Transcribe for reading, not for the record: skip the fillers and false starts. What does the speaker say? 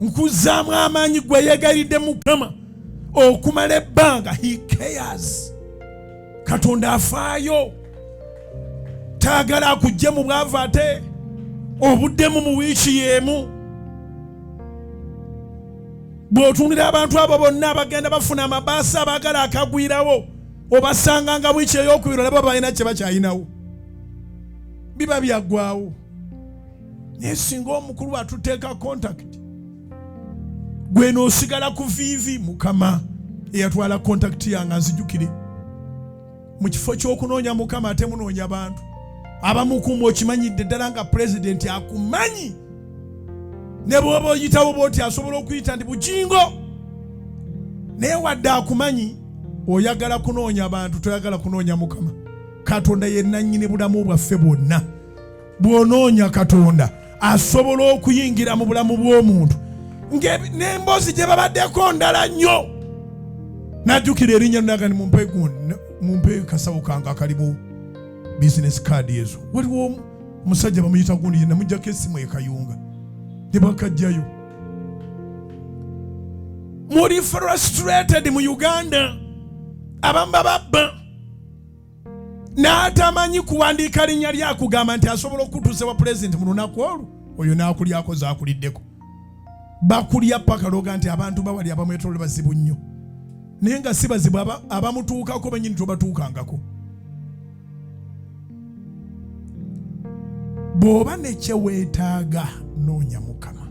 Nkuzzaamu amaanyi gwe yeegayiridde Mukama okumala ebbanga. He cares. Katonda afaayo, taagala akujje mu bwavu ate obuddemu mu wiiki y'emu. Bw'otunulira abantu abo bonna abagenda bafuna amabaasa abaagala akagwirawo, obasanga nga wiiki ey'okubiri olaba balina kye bakyalinawo, biba byaggwawo. Naye singa omukulu atuteeka contact, gwe n'osigala ku viivi. Mukama eyatwala contact yange anzijukire. Mu kifo ky'okunoonya Mukama ate munoonya bantu abamukuuma. Okimanyidde ddala nga pulezidenti akumanyi, ne bw'oba oyitawo bw'oti asobola okuyita nti Bugingo, naye wadde akumanyi oyagala kunoonya bantu, toyagala kunoonya Mukama. Katonda ye nannyini bulamu bwaffe bwonna. Bw'onoonya Katonda asobola okuyingira mu bulamu bw'omuntu n'emboozi gye babaddeko ndala nnyo. Najjukira erinnya naga ni mumpe gundi, mumpe kasawo kange akalimu business card ezo. Waliwo omusajja bamuyita gundi, namuggyako essimu e Kayunga ne bakajjayo. Muli frustrated mu Uganda, abamu bababba n'atamanyi kuwandiika linnya lyakugamba nti asobola okutuusa wa pulezidenti mu lunaku olwo, oyo n'akulyako zaakuliddeko. Bakulya paka loga nti abantu bawali abamwetolole bazibu nnyo, naye nga si bazibu, abamutuukako benyini tobatuukangako. Bw'oba ne kye weetaaga noonya Mukama.